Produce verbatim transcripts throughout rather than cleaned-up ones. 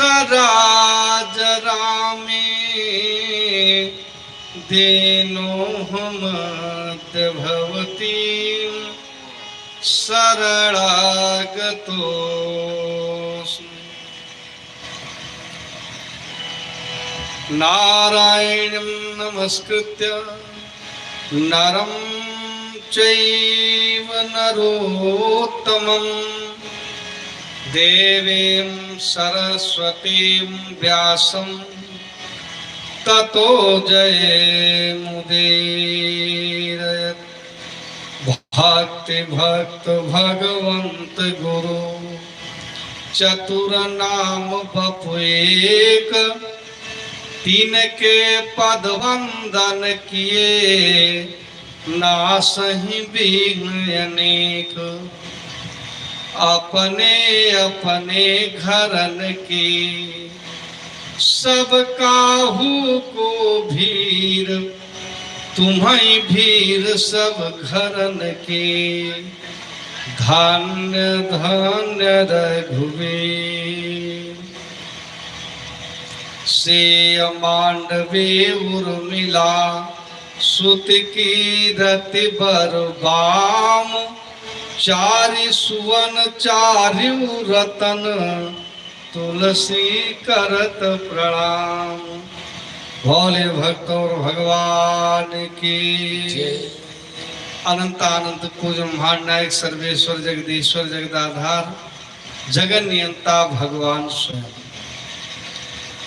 राजरामे दीनोऽहमद्य भवती शरणागतोऽस्मि। नारायणं नमस्कृत्य नरं चैव नरोत्तमम्। देवीं सरस्वतीं व्यासं ततो जयमुदीरयत्। भक्ति भक्त भगवंत गुरु चतुर नाम बपु एक। तिनके पद वंदन किए नासहि विघ्न अनेक। अपने अपने घरन के सब काहू को भीर, तुम्हैं भीर सब घरन के। धन्य धन्य रघुवीर। सिय मांडवी उर्मिला सुत कीरति बर बाम। चारि सुवन चारिउ रतन तुलसी करत प्रणाम। भोले भक्त और भगवान की जय। अनंत अनंत कोटि ब्रह्मांड नायक सर्वेश्वर जगदीश्वर जगदाधार जगन नियंता भगवान स्वयं।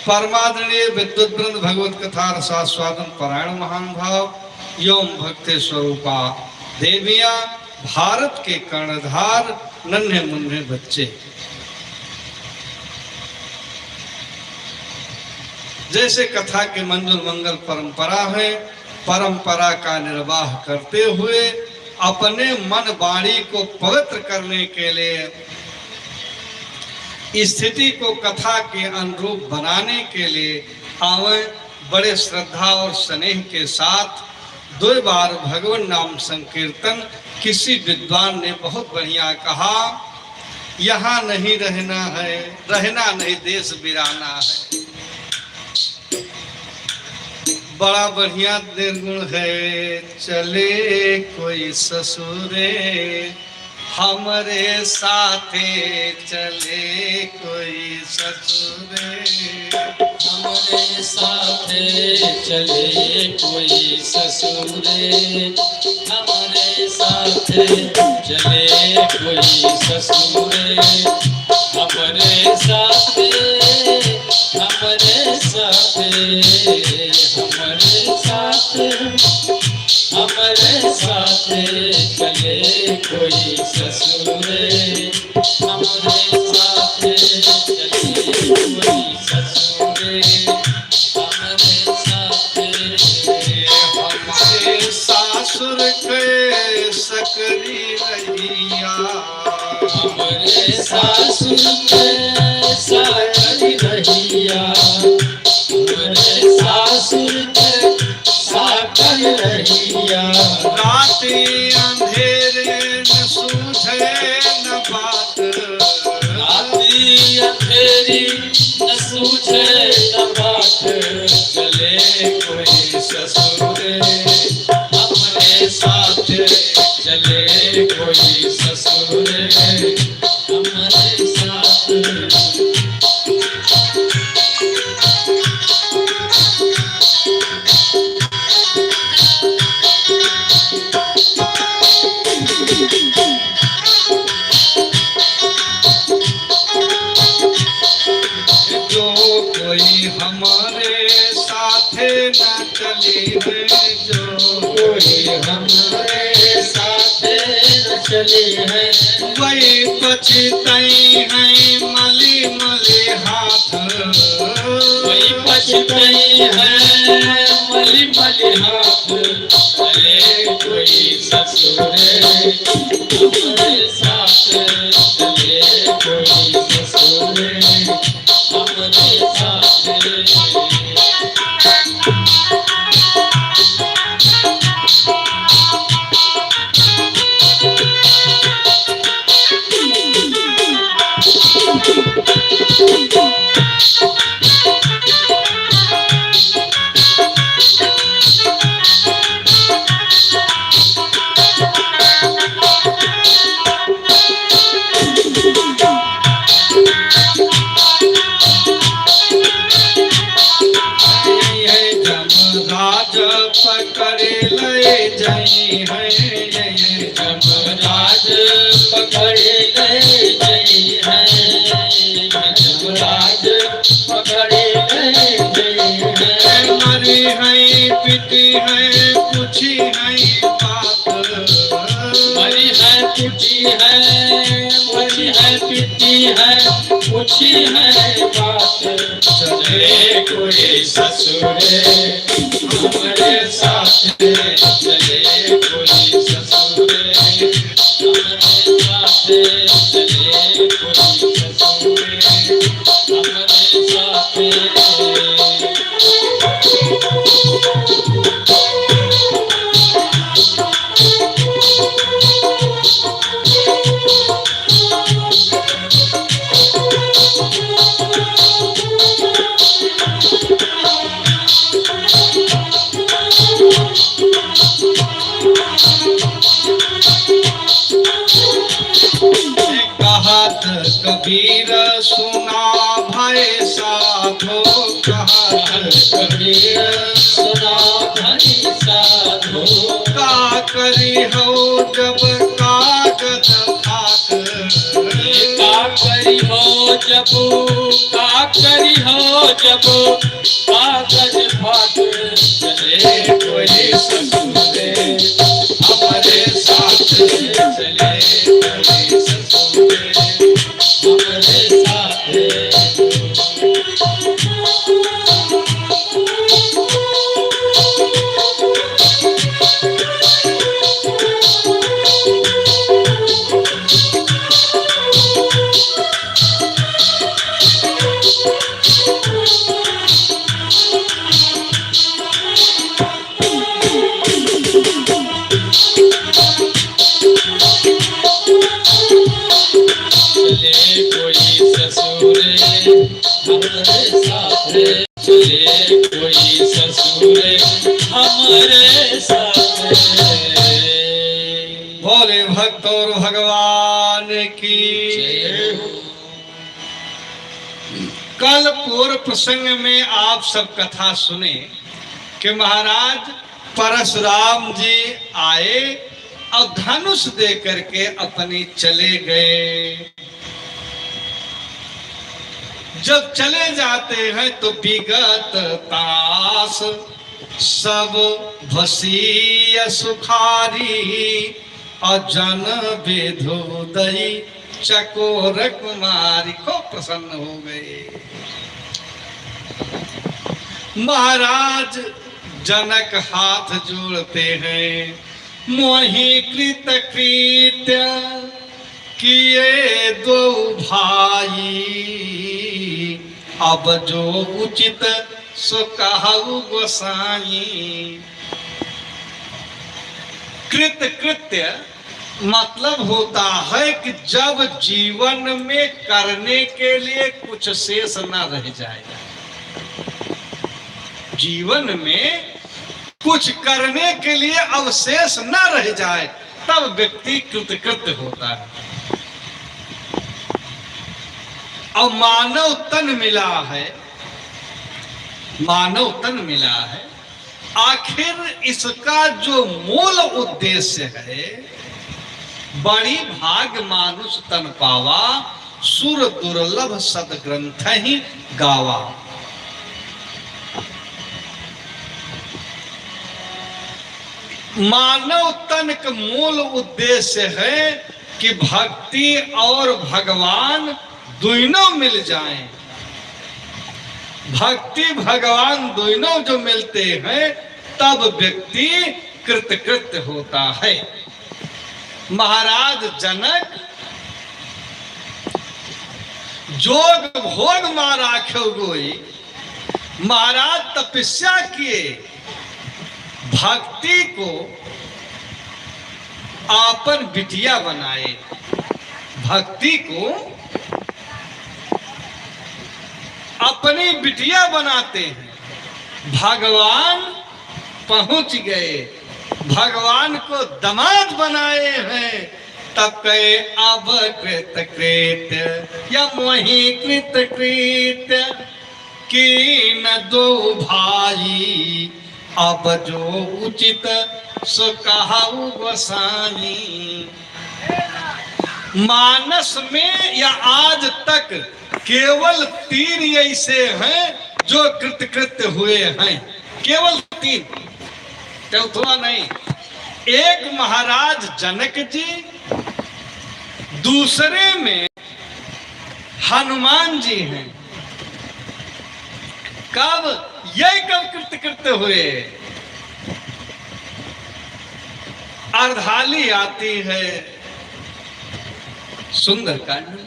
परमादरणीय विद्वत वृंद, भगवत कथा रसास्वादन परायण महानुभाव, एवं भक्ति स्वरूपा देवियां, भारत के कर्णधार नन्हे मुन्ने बच्चे। जैसे कथा के मंजुल मंगल परंपरा है, परंपरा का निर्वाह करते हुए अपने मन वाणी को पवित्र करने के लिए, स्थिति को कथा के अनुरूप बनाने के लिए आवे, बड़े श्रद्धा और स्नेह के साथ दो बार भगवान नाम संकीर्तन। किसी विद्वान ने बहुत बढ़िया कहा, "यहाँ नहीं रहना है, रहना नहीं, देश बिराना है।" बड़ा बढ़िया निर्गुण है। चले कोई ससुरे, हमरे साथे चले कोई ससुरे। हमरे साथे चले कोई ससुरे। हमरे साथे चले कोई ससुरे। हमरे साथे, हमरे साथे, हमरे साथे, हमरे साथे चले कोई ससुरे। हमरे साथे चले कोई ससुरे। हमरे साथे, हमरे सासुर के सकरी रहिया। हमरे सासुर के सकरी रहिया। हमरे सासुर के सकरी रहिया। राती अंधेरे न सूझे न बात। राती अंधेरी न सूझे न बाट, चले कोई ससुरे। हमरे साथ चले कोई ससुरे। हमरे साथ। जो कोई हमरे साथे न चली है, जो कोई हमरे साथे न चली है, वही पछतई है मली मली हाथ। वही पछतई है मली मली हाथ। चले कोई ससुरे, हमरे साथ चले कोई ससुरे, हमरे साथ। टूटी है, बड़ी है, टूटी है, ऊंची है बात। चले कोई ससुरे, हमारे साथ चले कोई ससुरे, हमारे साथ चले कोई ससुरे, हमारे साथ। कहत कबीर सुना भय साधो, कहत कबीर सुना भय साधो। का करी हो जब कागद फाट, का करी हो जब, का करी हो जब कागज फाट। चले कोई ससुरे, हमारे साथ चले कोई ससुरे, हमारे साथ। चले कोई ससुरे, हमारे साथ। चले कोई ससुरे, हमारे साथ। बोले भक्त और भगवान की जय हो। कल पूर्व प्रसंग में आप सब कथा सुने कि महाराज परशुराम जी आए और धनुष दे करके अपनी चले गए। जब चले जाते हैं तो विगत तास सब भसीय सुखारी, अजन विधु दई चकोर कुमारी। खूब प्रसन्न हो गए। महाराज जनक हाथ जोड़ते हैं, मोहि कृत कृत्य किए दो भाई, अब जो उचित सो कहउ गोसाई। कृत कृत्य मतलब होता है कि जब जीवन में करने के लिए कुछ शेष न रह जाए, जीवन में कुछ करने के लिए अवशेष न रह जाए, तब व्यक्ति कृतकृत्य होता है। और मानव तन मिला है, मानव तन मिला है, आखिर इसका जो मूल उद्देश्य है, बड़ी भाग मानुष तन पावा, सुर दुर्लभ सदग्रंथ ही गावा। मानव तन का मूल उद्देश्य है कि भक्ति और भगवान दोनों मिल जाएं। भक्ति भगवान दोनों जो मिलते हैं, तब व्यक्ति कृतकृत्य होता है। महाराज जनक जोग भोग मा राख्यो गोई, महाराज तपस्या किए, भक्ति को आपन बिटिया बनाए, भक्ति को अपनी बिटिया बनाते हैं। भगवान पहुंच गए, भगवान को दामाद बनाए हैं, तब कहे अब कृतकृत्य या मोहि कृतकृत्य कीन दो भाई, अब जो उचित सो कहउ गोसाई। मानस में या आज तक केवल तीन ऐसे हैं जो कृतकृत्य हुए हैं, केवल तीन, चौथवा नहीं। एक महाराज जनक जी, दूसरे में हनुमान जी हैं। कब, ये कब कृतकृत्य हुए? अर्धाली आती है सुंदरकांड में।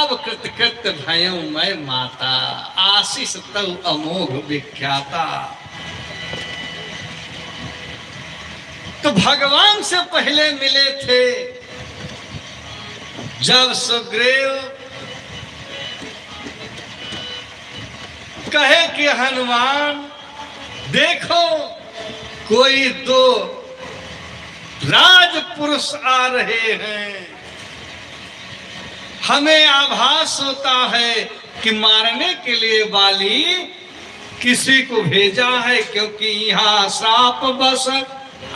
अब कृतकृत्य भयउ मैं माता, आशीष तउ अमोघ विख्याता। तो भगवान से पहले मिले थे जब सुग्रीव कहे कि हनुमान, देखो, कोई दो राजपुरुष आ रहे हैं। हमें आभास होता है कि मारने के लिए बाली किसी को भेजा है, क्योंकि यहाँ श्राप बस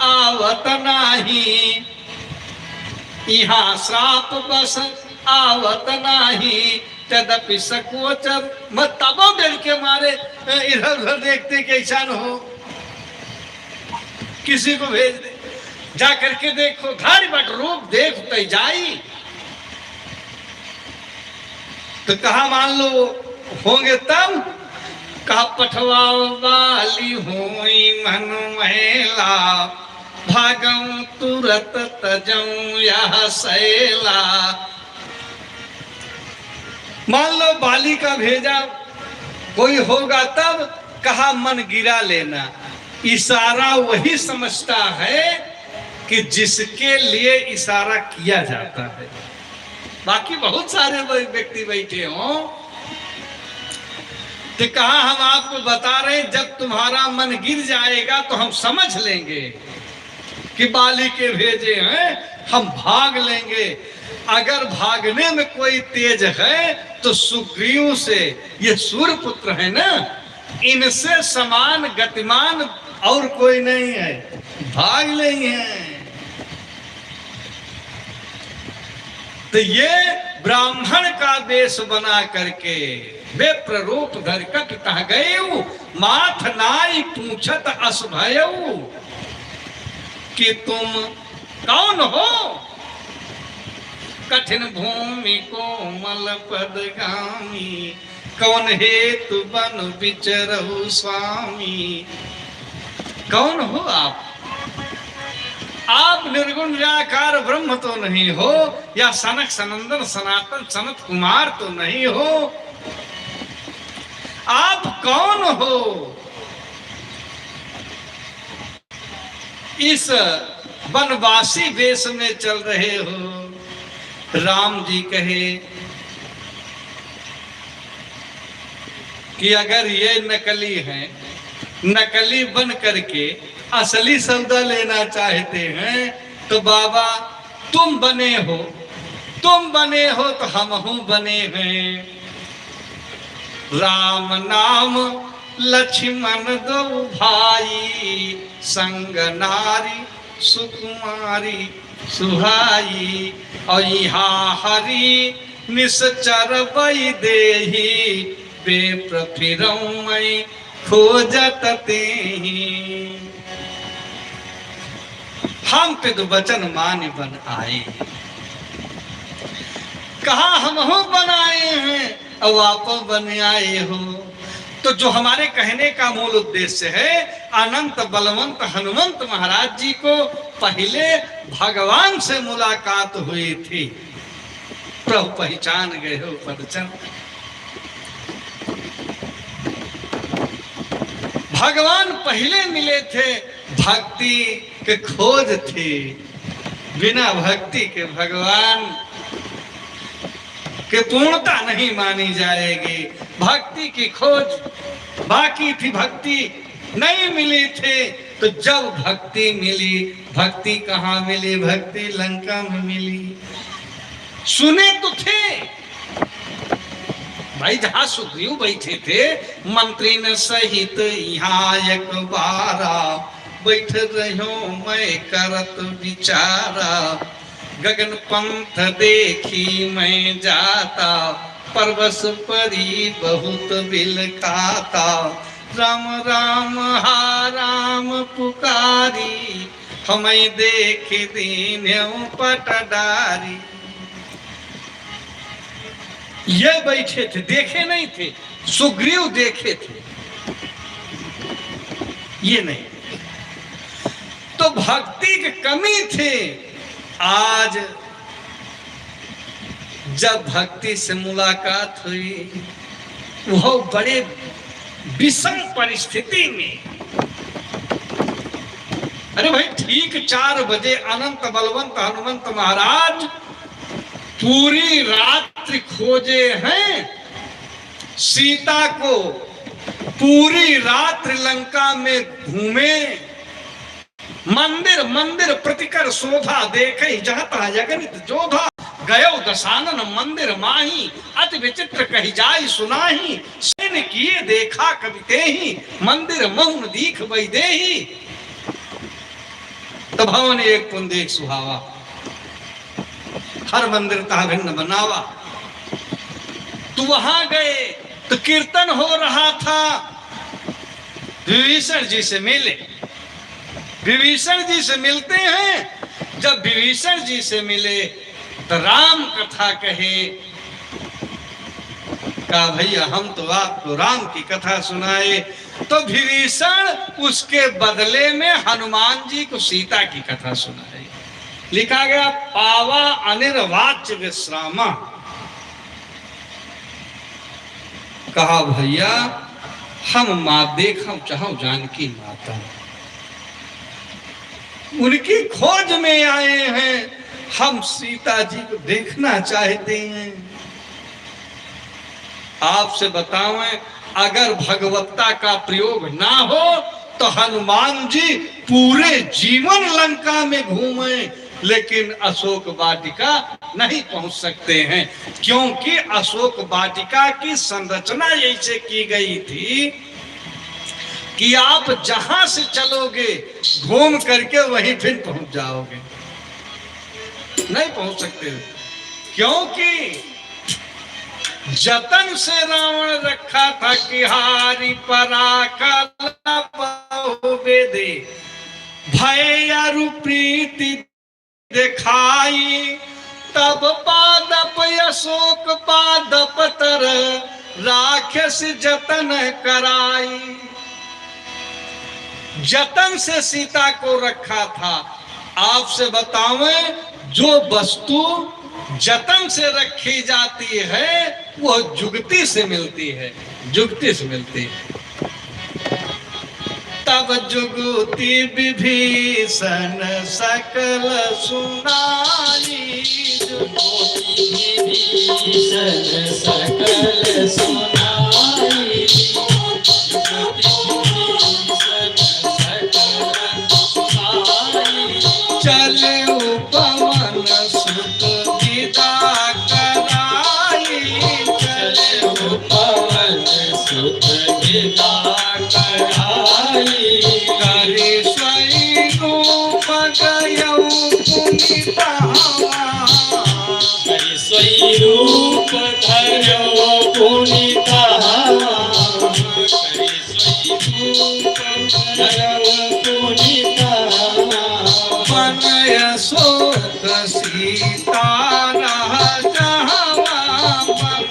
आवत नाही, यहाँ श्राप बस आवत नाही। तदपि सकोचर, मैं तबो डर के मारे, अ, इधर उधर देखते कि ऐसा न हो, किसी को भेज दे, जा करके देखो, धारी बट रूप देख तै जाई। तो कहा, मान लो होंगे तब, कहा, पठवाओ बाली होई मन महिला, भागम तुरत तजम यह सैला। मान लो बाली का भेजा कोई होगा तब, कहा, मन गिरा लेना। इशारा वही समझता है कि जिसके लिए इशारा किया जाता है। बाकी बहुत सारे बै-, व्यक्ति बैठे हों, तो कहा, हम आपको बता रहे हैं, जब तुम्हारा मन गिर जाएगा तो हम समझ लेंगे कि बाली के भेजे हैं, हम भाग लेंगे। अगर भागने में कोई तेज है तो सुग्रीव से, ये सूर्यपुत्र है ना, इनसे समान गतिमान और कोई नहीं है, भाग लेंगे। तो ये ब्राह्मण का वेश बना करके विप्र रूप धर कपि तह गएउ, माथ नाई पूछत अस भएउ कि तुम कौन हो? कठिन भूमि कोमल पदगामी, कौन हेतु बन विचरहु स्वामी। कौन हो आप? आप निर्गुण निराकार ब्रह्म तो नहीं हो, या सनक सनंदन सनातन सनत कुमार तो नहीं हो। आप कौन हो? इस वनवासी वेश में चल रहे हो। राम जी कहे कि अगर ये नकली हैं, नकली बन करके असली सौदा लेना चाहते हैं, तो बाबा तुम बने हो, तुम बने हो तो हमहू बने हैं। राम नाम लक्ष्मण दो भाई, संग नारी सुकुमारी सुहाई। और यहाँ हरि निसचर वैदेही, विप्र फिरौं मैं खोजत तेहि। हम पितु वचन मानि बन आए। कहा हमहू बन आए हैं, अब आप बन आए हो। तो जो हमारे कहने का मूल उद्देश्य है, अनंत बलवंत हनुमंत महाराज जी को पहले भगवान से मुलाकात हुई थी। प्रभु पहचान गए हो पदचंद। भगवान पहले मिले थे, भक्ति के खोज थी। बिना भक्ति के भगवान की पूर्णता नहीं मानी जाएगी। भक्ति की खोज बाकी थी, भक्ति नहीं मिली थी, तो जब भक्ति मिली, भक्ति कहाँ मिली? भक्ति लंका में मिली। सुने तो थे भाई, जहाँ सुग्रीव बैठे थे, मंत्रिन सहित यहाँ एक बारा, बैठ रह्यो मैं करत विचारा। गगन पंथ देखी मैं जाता, परवश परी बहुत बिलखाता। राम राम हा राम पुकारी, हमई देख दीन्हु पट डारी। ये बैठे थे, देखे नहीं थे, सुग्रीव देखे थे, ये नहीं। तो भक्ति की कमी थी। आज जब भक्ति से मुलाकात हुई, वह बड़े विषम परिस्थिति में, अरे भाई, ठीक चार बजे अनंत बलवंत हनुमंत महाराज पूरी रात्रि खोजे हैं सीता को, पूरी रात्रि लंका में घूमे, मंदिर मंदिर प्रतिकर शोभा, देखहि जहाँ तहाँ अगणित जोधा। गयो दसानन मंदिर माही, अति विचित्र कहि जाइ सुनाही। सैन किए देखा कबि तेहि, मंदिर महु न दीख वैदेही। तो भवन एक पुन देख सुहावा, हर मंदिर तह भिन्न बनावा। तो वहां गए तो कीर्तन हो रहा था, विभीषण जी से मिले। विभीषण जी से मिलते हैं। जब विभीषण जी से मिले तो राम कथा कहे, कहा, "भैया, हम तो आपको राम की कथा सुनाए।" तो विभीषण उसके बदले में हनुमान जी को सीता की कथा सुनाए। लिखा गया, "पावा अनिर्वाच्य विश्रामा।" कहा, "भैया, हम माँ देखम चाहम जानकी माता, उनकी खोज में आए हैं, हम सीता जी को देखना चाहते हैं।" आपसे बतावें, अगर भगवत्ता का प्रयोग ना हो तो हनुमान जी पूरे जीवन लंका में घूमे, लेकिन अशोक वाटिका नहीं पहुंच सकते हैं, क्योंकि अशोक वाटिका की संरचना ऐसे की गई थी कि आप जहां से चलोगे, घूम करके वहीं फिर पहुंच जाओगे, नहीं पहुंच सकते हो, क्योंकि जतन से रावण रखा था कि हारि पराकल बहु विधि, भय अरु प्रीति देखाई। तब पादप अशोक पादप तर, राखस जतन कराई। जतन से सीता को रखा था। आपसे बतावें, जो वस्तु जतन से रखी जाती है, वह जुगति से मिलती है, जुगति से मिलती है। तब जुगति विभीषण सकल सुनाई, जुगति विभीषण सकल सुनाई। चले पवन सुत विदा कराई, चले पवन सुत विदा कराई। करि सोई रूप गयउ पुनि तहाँ, करि सोई रूप गयउ पुनि तहाँ, करि सोई रूप गयउ पुनि तहाँ। वन अशोक सीता रह जहाँ, वन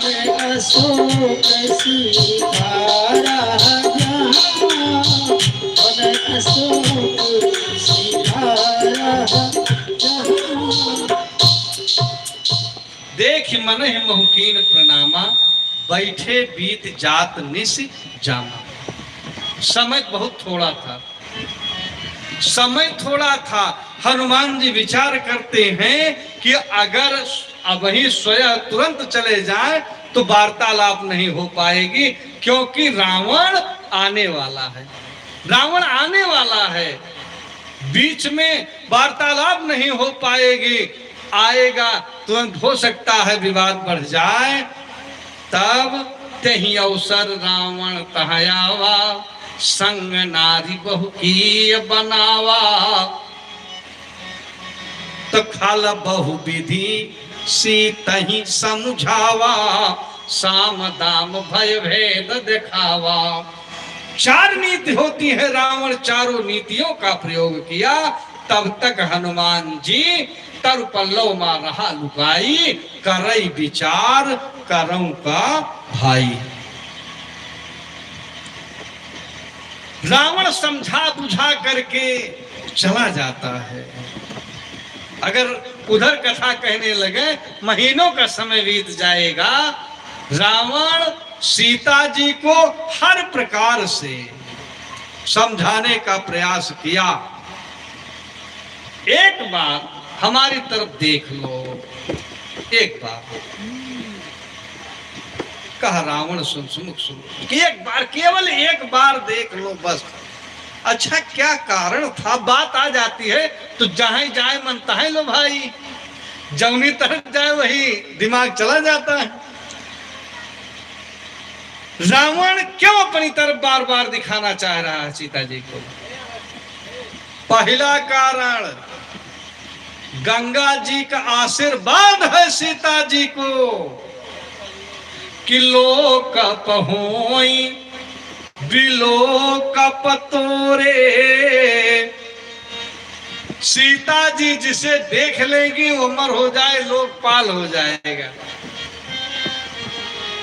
अशोक सीता रह जहाँ, वन अशोक सीता रह जहाँ। देखि मनहि मोहु कीन प्रणामा, बैठे बीत जात निसि जामा। समय बहुत थोड़ा था, समय थोड़ा था। हनुमान जी विचार करते हैं कि अगर अबहीं स्वयं तुरंत चले जाएं तो वार्तालाप नहीं हो पाएगी, क्योंकि रावण आने वाला है, रावण आने वाला है। बीच में वार्तालाप नहीं हो पाएगी, आएगा, तुरंत हो सकता है विवाद बढ़ जाए। तब तेहि अवसर रावण तह आवा, संग नारि बहु किय बनावा। तो खल बहु विधि सीतहि समुझावा, साम दाम भय भेद देखावा। चार नीति होती है, रावण चारों नीतियों का प्रयोग किया। तब तक हनुमान जी तरु पल्लव मा रहा लुकाई, करई विचार करउँ का भाई। रावण समझा बुझा करके चला जाता है। अगर उधर कथा कहने लगे, महीनों का समय बीत जाएगा। रावण सीता जी को हर प्रकार से समझाने का प्रयास किया। एक बार हमारी तरफ देख लो, एक बार, कहा रावण सुन, सुमुख सुन, कि एक बार, केवल एक बार देख लो बस। अच्छा, क्या कारण था? बात आ जाती है तो जहाँ जाए मन तहाँ लो भाई, जौनी तरफ जाए वही दिमाग चला जाता है। रावण क्यों अपनी तरफ बार बार दिखाना चाह रहा है सीता जी को? पहला कारण, गंगा जी का आशीर्वाद है सीता जी को कि लोकप होई विलोकप तोरे। सीता जी जिसे देख लेंगी, वो अमर हो जाए, लोकपाल हो जाएगा,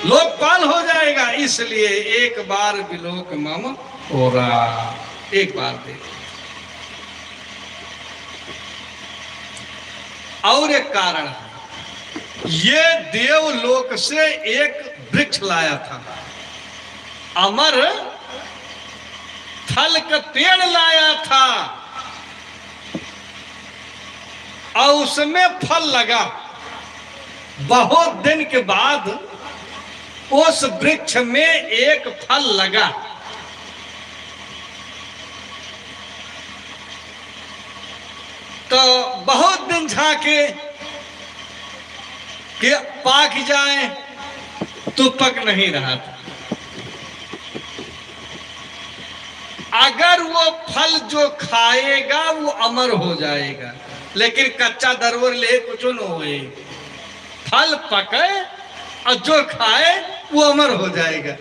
लोकपाल हो जाएगा। इसलिए एक बार विलोक मम ओरा, एक बार देख। और एक कारण है, ये देवलोक से एक वृक्ष लाया था, अमर थल का पेड़ लाया था, और उसमें फल लगा। बहुत दिन के बाद उस वृक्ष में एक फल लगा। तो बहुत दिन झांके कि पाक जाए, तो पक नहीं रहा था। अगर वो फल जो खाएगा, वो अमर हो जाएगा, लेकिन कच्चा दरवर ले कुछ न होए। फल पके और जो खाए, वो अमर हो जाएगा।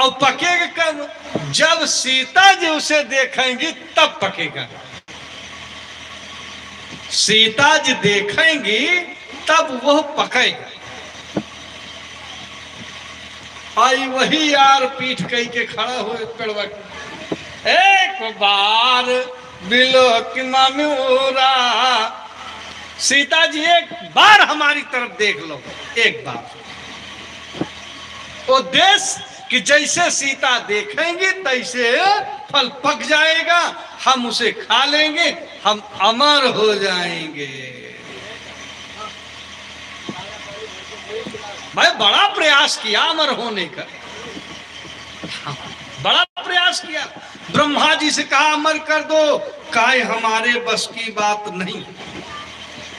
और पकेगा कब? जब सीता जी उसे देखेंगी, तब पकेगा। सीता जी देखेंगी, तब वह पकेगा। आई वही यार पीठ कई के खड़ा होए पेड़वा के, एक बार बिलोक मम ओरा। सीता जी, एक बार हमारी तरफ देख लो, एक बार। वो देश कि जैसे सीता देखेंगी, तैसे फल पक जाएगा, हम उसे खा लेंगे, हम अमर हो जाएंगे। भाई, बड़ा प्रयास किया अमर होने का, बड़ा प्रयास किया। ब्रह्मा जी से कहा, "अमर कर दो," कहा, "हमारे बस की बात नहीं,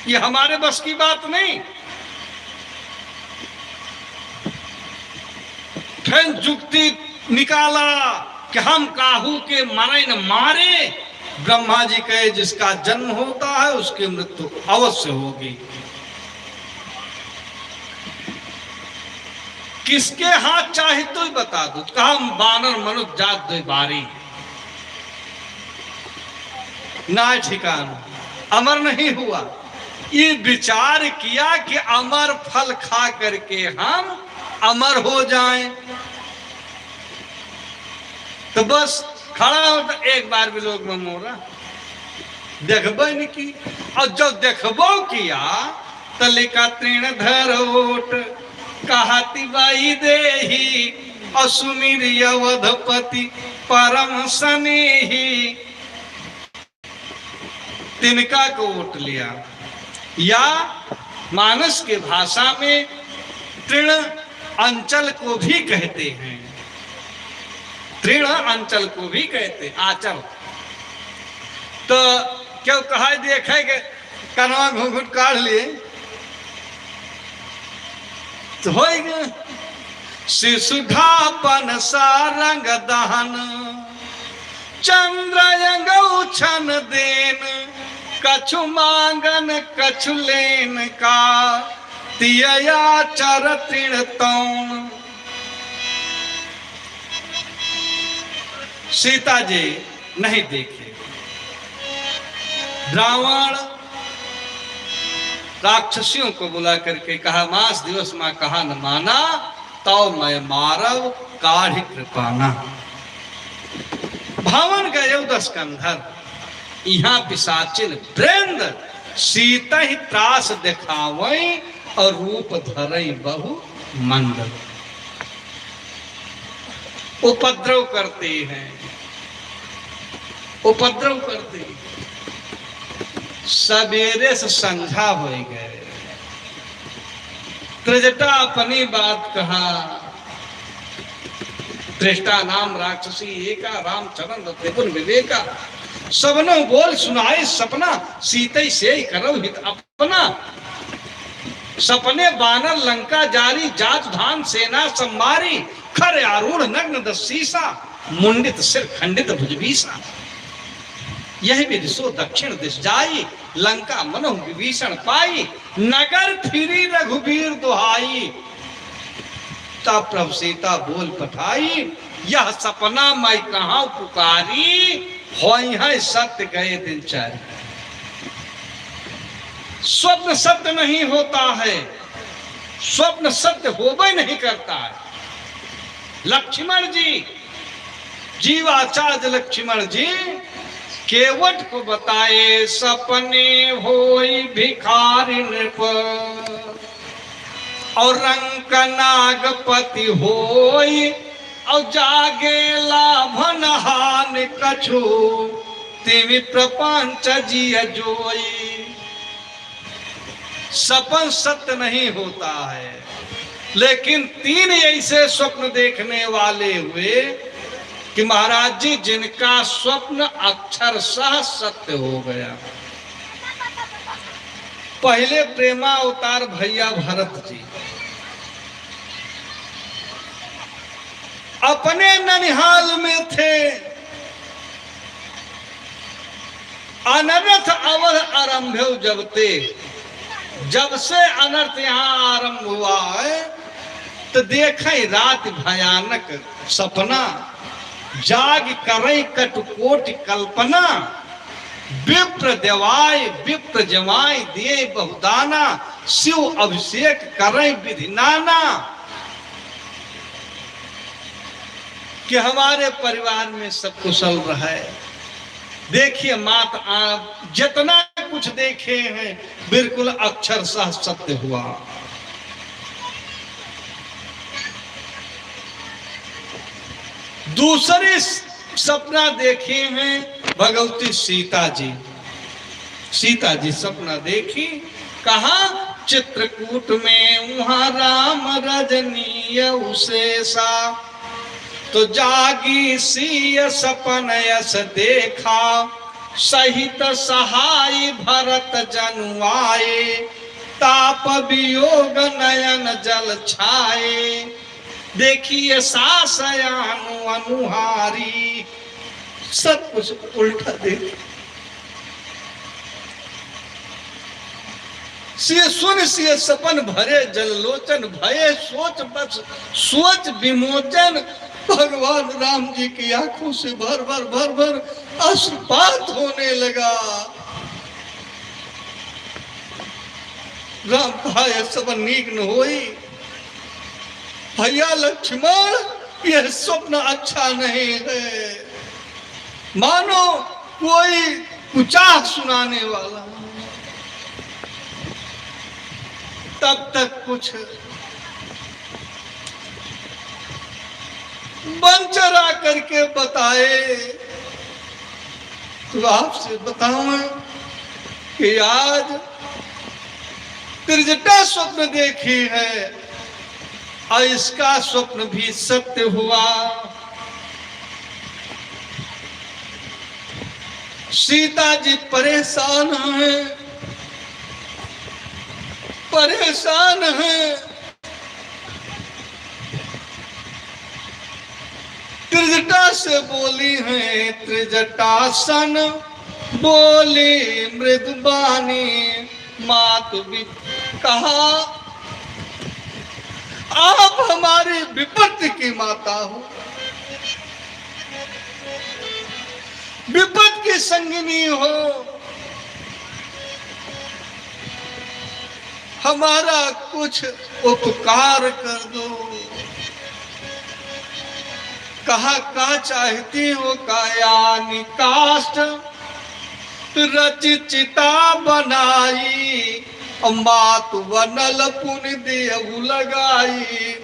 ये हमारे बस की बात नहीं।" फिर जुक्ति निकाला कि हम काहू के मरे न मारे। ब्रह्मा जी कहे, "जिसका जन्म होता है, उसकी मृत्यु अवश्य होगी।" किसके हाथ चाहे तो ही बता दो। कहा, "हम बानर मनुष्य जात दो बारी।" ना ठिकाना, अमर नहीं हुआ। ये विचार किया कि अमर फल खा करके हम अमर हो जाएं। तो बस खड़ा हो तो एक बार बिलोक मम ओरा, देखबो नहीं की। और जब देखबो किया, तो लिखा तृण धर ओट, कहति वैदेही, और सुमिरि अवधपति परम सनेही। तिनका को ओट लिया, या मानस के भाषा में तृण अंचल को भी कहते हैं, तृण अंचल को भी कहते हैं, आंचल। तो क्यों कहा, देखे के कनवा घूंघट काढ़ लिए, तो होई गए। शिशु ढापन सारंग दहन, चंद्र अंगउछन देन, कछु मांगन कछु लेन का, तिय आचर तृण तौन। सीता जी नहीं देखे। रावण राक्षसियों को बुला करके कहा, "मास दिवस मा कहा न माना, तौ मैं मारव काढ़ि कृपाना।" भवन गयो दस कंधर, इहाँ पिशाचिन वृंद, सीतहि त्रास देखावै और रूप धरै बहु मंद। उपद्रव करते हैं, उपद्रव करते हैं। सबेरे से संझा होइ गए। त्रिजटा अपनी बात कहा, त्रिजटा नाम राक्षसी एका, राम चरण रत्न गुण विवेका। सबनो बोल सुनाए सपना, सीतै सेई करौ हित अपना। सपने बानर लंका जारी, जात धान सेना सब मारी, खर आरूढ़ नग्न दस सीसा, मुंडित सिर खंडित भुज बीसा। यहि विधि सो दक्षिण दिस जाई, लंका मनहु विभीषण पाई, नगर फिरी रघुबीर दुहाई। तब प्रभु सीता बोल पठाई, यह सपना मैं कहाँ पुकारी, होइहैं सत्य गए दिन चारी। स्वप्न सत्य नहीं होता है, स्वप्न सत्य होबे नहीं करता है। लक्ष्मण जी, जीवाचार्य लक्ष्मण जी केवट को बताए, सपने होई भिखारी नृप और रंक नागपति होई, और जागे लाभन हानि कछु, तिमि प्रपंच जिय जोई। सपन सत्य नहीं होता है, लेकिन तीन ऐसे स्वप्न देखने वाले हुए कि महाराज जी, जिनका स्वप्न अक्षरशः सत्य हो गया। पहले प्रेमावतार भैया भरत जी अपने ननिहाल में थे, अनर्थ अवध आरंभ्यो जब ते, जब से अनर्थ यहाँ आरंभ हुआ है, तो देखे रात भयानक सपना, जाग करे कटुकोटि कल्पना, विप्र देवाय विप्र जवाय दिए बहुदाना, शिव अभिषेक करे विधि नाना। कि हमारे परिवार में सब कुशल रहे। देखिए मात, आप जितना कुछ देखे हैं, बिल्कुल अक्षरशः सत्य हुआ। दूसरी सपना देखी हैं भगवती सीता जी। सीता जी सपना देखी, कहा, "चित्रकूट में उहाँ राम रजनीय उसेसा।" तो जागी सिय सपन यस देखा, सहित सहाई भरत जनु आए। ताप वियोग नयन जल छाए, देखिए सास अनु अनुहारी। सब कुछ उल्टा देख। सिय सुनि सिय सपन भरे जल लोचन, भये सोच बस सोच विमोचन। भगवान राम जी की आँखों से भर भर भर भर अश्रुपात होने लगा। राम कहा, "यह सपन नीक न होई।" भैया लक्ष्मण, यह स्वप्न अच्छा नहीं है, मानो कोई कुचाह सुनाने वाला। तब तक कुछ बंचरा करके बताए। तो आपसे बताऊं कि आज त्रिजटा स्वप्न देखी है और इसका स्वप्न भी सत्य हुआ। सीता जी परेशान हैं, परेशान हैं। त्रिजटा से बोली हैं, त्रिजटासन बोली मृदु बानी। मातु भी कहा, "आप हमारी विपत्ति की माता हो।" विपद के संगिनी हो, हमारा कुछ उपकार कर दो। कहा, का चाहती हो, कायानि काष्ठ रचि चिता बनाई, मातु अनल पुनि देहु लगाई।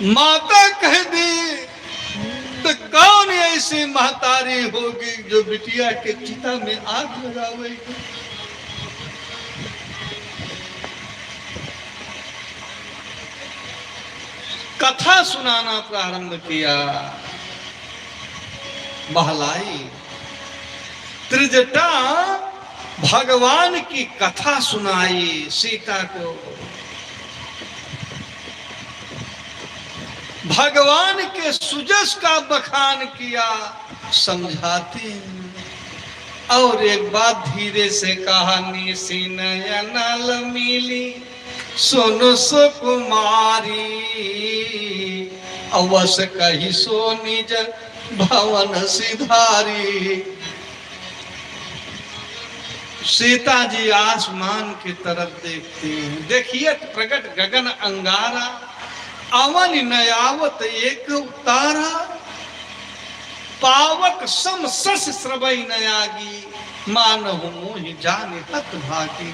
माता कह दी, तो कौन ऐसी महतारी होगी जो बिटिया के चिता में आग लगावेगी? कथा सुनाना प्रारंभ किया। बहलाई त्रिजटा भगवान की कथा सुनाई सीता को। भगवान के सुजस का बखान किया, समझाते हैं। और एक बात धीरे से कहा, निसि नयन अनल मिली सुन सुकुमारी, अवस कहि सो निज भवन सिधारी। सीता जी आसमान की तरफ देखती हैं, देखिए प्रगट गगन अंगारा, अवन न आवत एक तारा, पावक सम सस स्रवइ न आगी, मानहु मोहि जानि हत भागी।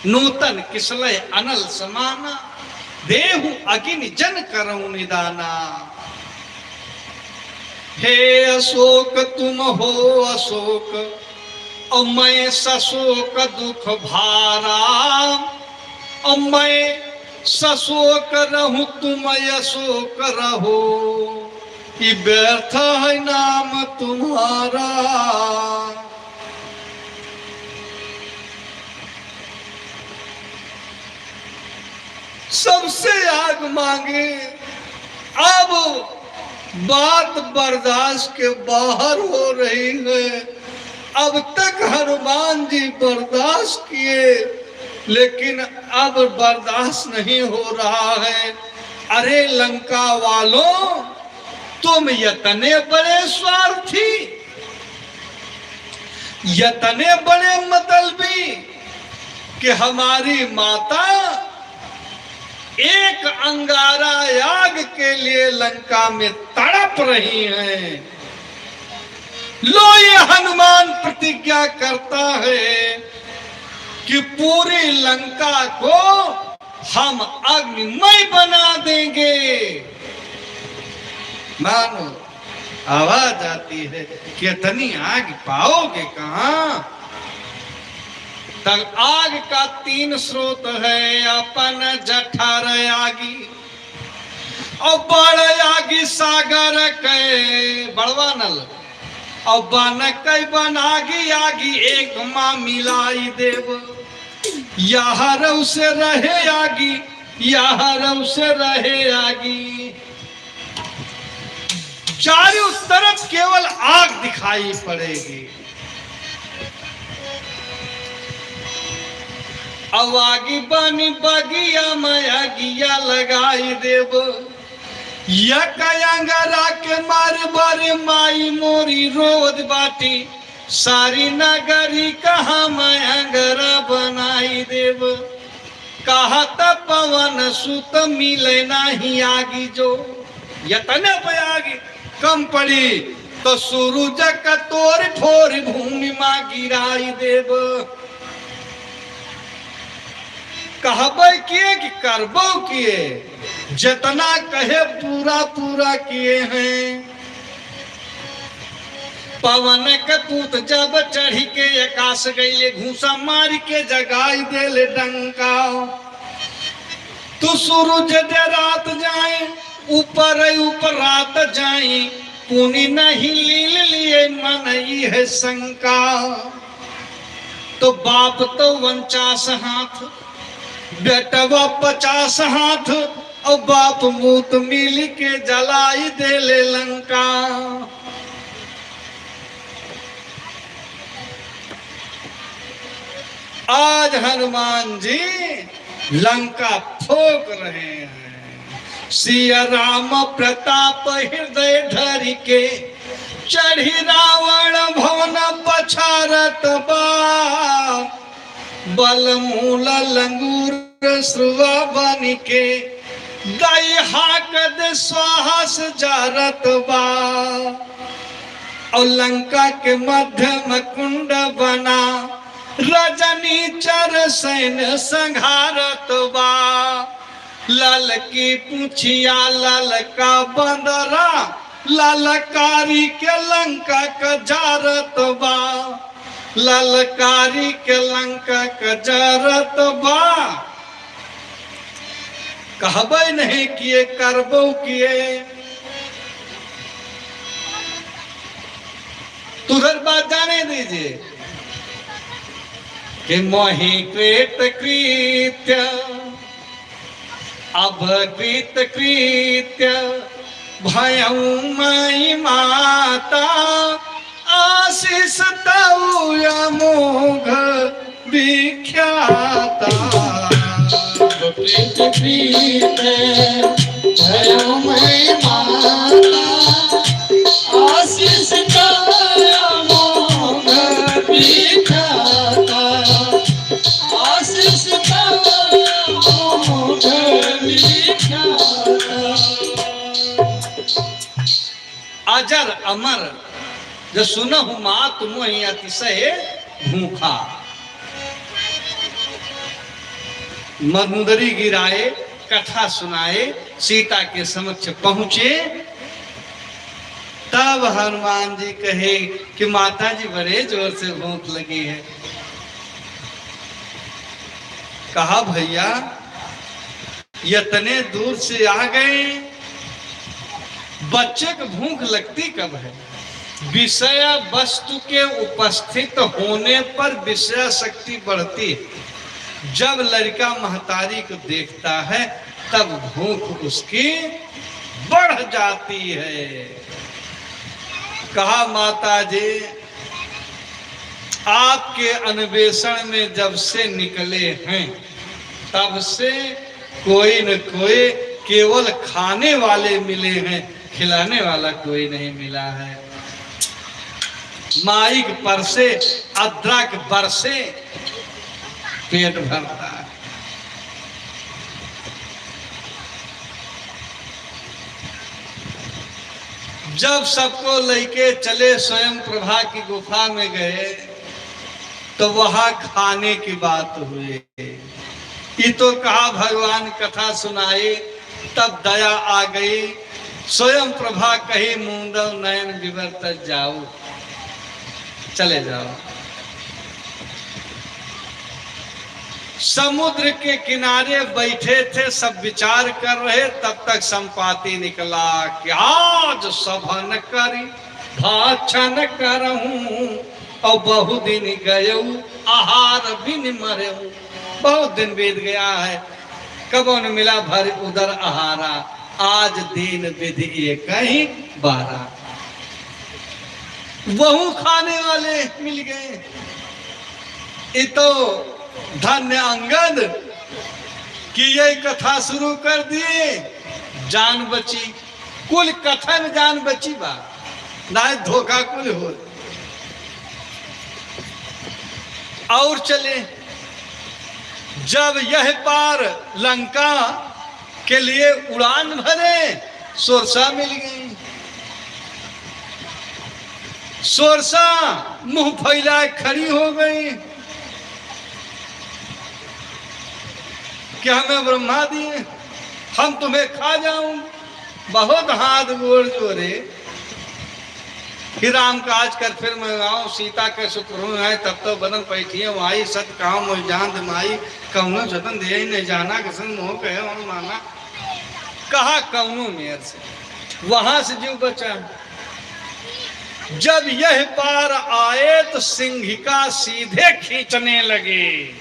नूतन किसलय अनल समाना, देहु अगिनि जन करउ निदाना। हे अशोक तुम हो अशोक, और मैं सशोक दुख भारा, और मैं सशोक रहूं तुम अशोक रहो, कि व्यर्थ है नाम तुम्हारा। सबसे आग मांगे। अब बात बर्दाश्त के बाहर हो रही है। अब तक हनुमान जी बर्दाश्त किए, लेकिन अब बर्दाश्त नहीं हो रहा है। अरे लंका वालों, तुम इतने बड़े स्वार्थी, इतने बड़े मतलबी कि हमारी माता एक अंगारा आग के लिए लंका में तड़प रही हैं। लो, ये हनुमान प्रतिज्ञा करता है कि पूरी लंका को हम अग्निमय बना देंगे। मानो आवाज आती है कि इतनी आग पाओगे कहाँ? तब आग का तीन स्रोत है, अपन जठर आगी, और बड़ आगी सागर के बड़वा नल, और बन कई बन आगी आगी एक माँ मिलाई देव। यहाँ रऊ से रहे आगी, यहाँ रऊ से रहे आगी। चारों तरफ केवल आग दिखाई पड़ेगी। अब आगी बानी बगिया में आगिया लगाई देब। या कयांगरा के मारे बारे माई मोरी रोवत बाटी। सारी नगरी कहाँ मैं अंगरा बनाई देब। कहत पवन सुत मिले नाही आगी जो। यतने पे आगी कम पड़ी तो सूरज का तोर फोर भूमि मा गिराई देब। कहबे किए कि करबो किए, जितना कहे पूरा पूरा किए हैं। पवन के पूत जब चढ़ी के आकाश गईले, घूसा मार के जगाई देले डंका। तू सूरज डरात जाए, ऊपर ऊपर रात जाए, पुनि नहीं लील लिए मन ई है शंका। तो बाप तो उनचास हाथ, बेटवा पचास हाथ, और बाप मूत मिल के जलाई देले लंका। आज हनुमान जी लंका फूंक रहे हैं। सिया राम प्रताप हृदय धरि के, चढ़ि रावण भवन पछारत बा। बल मूल लंगूर स्रुवा बनि के, दाइ हाक दे स्वाहा से जारत बा। और लंका के मध्य में कुंड बना, रजनीचर सैन संघारत बा। ललकी पुछिया ललका बंदरा, ललकारी के लंका क जारत बा। ललकारी के लंका क जारत बा। कहबे नहीं किए, करबो किए। तुहर बात जाने दीजिए कि मोहि कृत कृत्य, अब कृत कृत्य भयउ मई माता, आशीष तउ अमोघ विख्याता। प्रीत प्रीत भयउ मई माता, आशीष तउ अमोघ विख्याता। आशीष तउ अमोघ विख्याता। अजर अमर जो सुनहु मात मोहि अतिशय भूखा। मंदरी गिराए, कथा सुनाए, सीता के समक्ष पहुँचे। तब हनुमान जी कहे कि माता जी बड़े जोर से भूख लगी है। कहा भैया, इतने दूर से आ गए, बच्चे को भूख लगती कब है? विषय वस्तु के उपस्थित होने पर विषय शक्ति बढ़ती है। जब लड़का महतारी को देखता है, तब भूख उसकी बढ़ जाती है। कहा, माता जी, आपके अन्वेषण में जब से निकले हैं, तब से कोई न कोई केवल खाने वाले मिले हैं, खिलाने वाला कोई नहीं मिला है। माइक परसे, अदरक बरसे, पेट भरता है। जब सबको लेके चले स्वयं प्रभा की गुफा में गए, तो वहाँ खाने की बात हुई। ई तो कहा भगवान कथा सुनाए, तब दया आ गई। स्वयं प्रभा कही, "मूंदव नयन विवर तज जाऊ, चले जाओ।" समुद्र के किनारे बैठे थे, सब विचार कर रहे, तब तक संपाति निकला कि आज सभन करी भक्षण करहूँ, और बहु दिन गयउ आहार बिन मरहूँ। बहुत दिन बीत गया है, कबहुँ न मिला भरि उदर आहारा, आज दीन विधि एकहि बारा। वहू खाने वाले मिल गए। ये तो धन्य अंगद कि ये कथा शुरू कर दिए, जान बची। कुल कथा में जान बची बा, नाहीं धोखा कुल हो। और चले, जब यह पार लंका के लिए उड़ान भरे, सोरसा मिल गई। सोरसा मुंह फैलाए खड़ी हो गई कि हमें ब्रह्मा दिए, हम तुम्हें खा जाऊं। बहुत हाथ गोड़ जोड़े कि राम काज कर फिर मैं आऊं, सीता के सुख रहूं है, तब तो बदन पैठिए आई, सत काम मोहि जान दे माई, कौनो जतन दे नहीं जाना, किसन मोह कहे और माना। कहा कौनो मेर से, वहां से जीव बचा। जब यह पार आए तो सिंहिका सीधे खींचने लगे।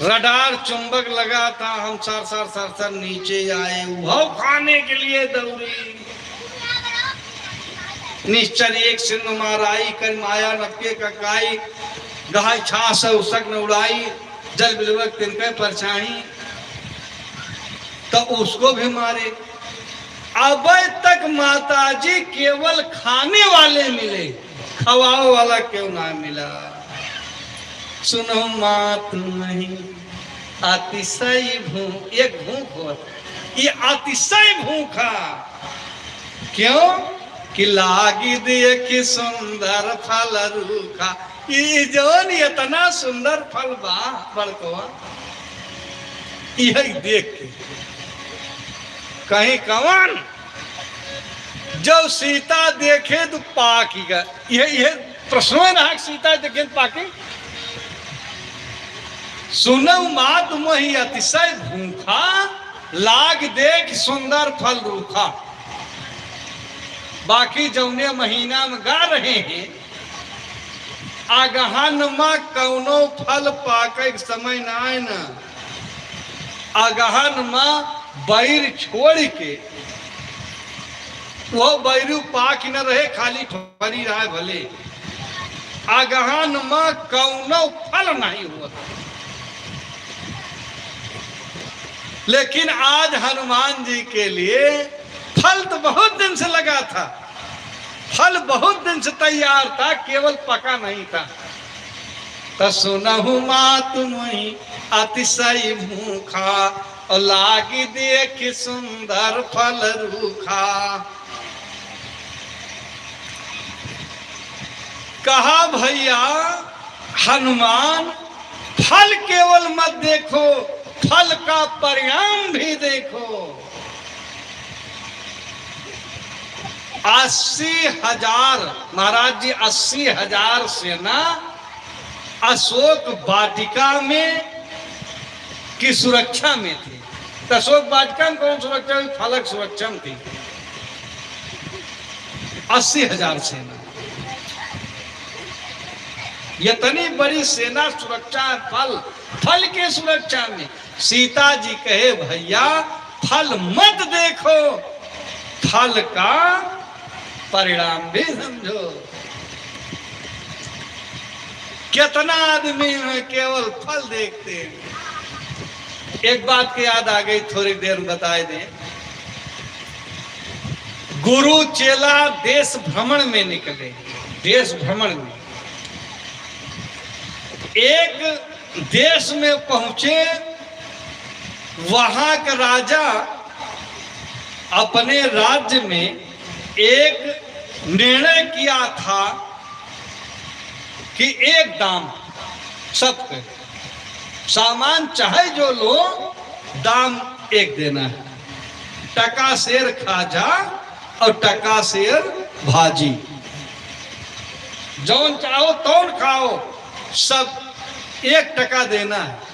रडार चुंबक लगा था, हम सर सर सर सर नीचे आए, वह खाने के लिए दौड़ी। निश्चर एक सिंध माराई, कर माया नबके ककाई, गहाई छास उसक न उड़ाई, जल बिलवक तिनके परछाई। तो उसको भी मारे। अब तक माताजी केवल खाने वाले मिले, खवावे वाला क्यों ना मिला? सुनहु मातु मही अतिशय भू-, एक भूख होत, ये अतिशय भूखा। क्यों? कि लागी देखि सुंदर फल रूखा। ई जौन इतना सुंदर फल बा बड़कवा, यही देख के कहीं कवन, जब सीता देखे तो पाकि गा। यह, यह प्रश्न है ना कि सीता देखे तो पाकि। सुनहु मातु मही अतिशय भूखा, लागी देखि सुंदर फल रूखा। बाकी जौने महीना में गा रहे हैं, अगहन में कौनो फल पाके के समय ना आए ना। अगहन में बैर छोड़ के, वो बैरू पाकि न रहे, खाली ठोरी रहे भले। अगहन में कौनो फल नहीं होत। लेकिन आज हनुमान जी के लिए फल तो बहुत दिन से लगा था, फल बहुत दिन से तैयार था, केवल पका नहीं था। त सुनहु मातु मही अतिशय भूखा, और लागी देखि सुंदर फल रूखा। कहा भैया हनुमान, फल केवल मत देखो, फल का परिणाम भी देखो। अस्सी हजार, महाराज जी, अस्सी हजार सेना अशोक वाटिका में की सुरक्षा में थी। तो अशोक वाटिका में कौन सुरक्षा हुई? फल की सुरक्षा में थी। अस्सी हजार सेना, इतनी बड़ी सेना सुरक्षा है, फल, फल के सुरक्षा में। सीता जी कहे, भैया, फल मत देखो, फल का परिणाम भी समझो। कितना आदमी है केवल फल देखते हैं। एक बात के याद आ गई, थोड़ी देर में बताए दें। गुरु चेला देश भ्रमण में निकले, देश भ्रमण में। एक देश में पहुंचे, वहां का राजा अपने राज्य में एक निर्णय किया था कि एक दाम सबके, सामान चाहे जो लो, दाम एक देना है। टका सेर खाजा और टका सेर भाजी, जौन चाहो तौन खाओ, सब एक टका देना है।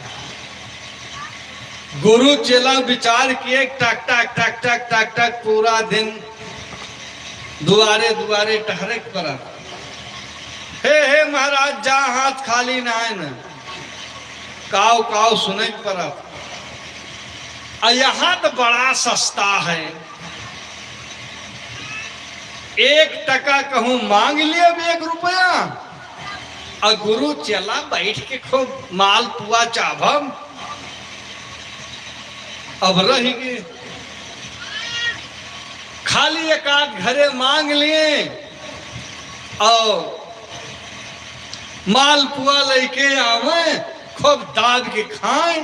गुरु चेला विचार किए, टक टक टक टक टक टक पूरा दिन दुआरे दुआरे टहरे के पड़ा। हे, हे महाराज, जा हाथ खाली ना आए ना, काव काव सुने के पड़ा। आ यहाँ तो बड़ा सस्ता है, एक टका कहूँ मांग लिए अब एक रुपया, और गुरु चेला बैठ के खूब मालपुआ चाभम। अब रह गए खाली एक आध घरे मांग लिए और मालपुआ लेके आवे, खूब दाब के खाए।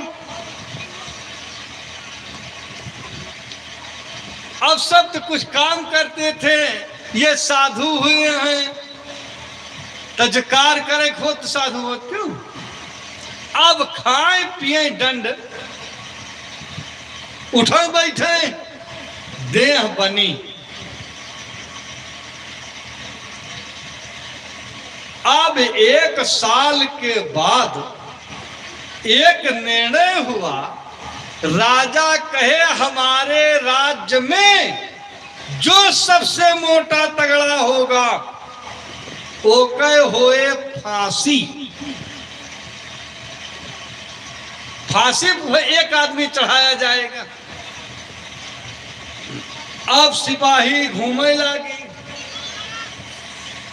अब सब तो कुछ काम करते थे, ये साधु हुए हैं, तो जो कार करे खुद साधु हो क्यों? अब खाए पिए दंड, उठे बैठे देह बनी। अब एक साल के बाद एक निर्णय हुआ, राजा कहे, हमारे राज्य में जो सबसे मोटा तगड़ा होगा, ओके होए फांसी। फांसी पे एक आदमी चढ़ाया जाएगा। अब सिपाही घूमे लागी,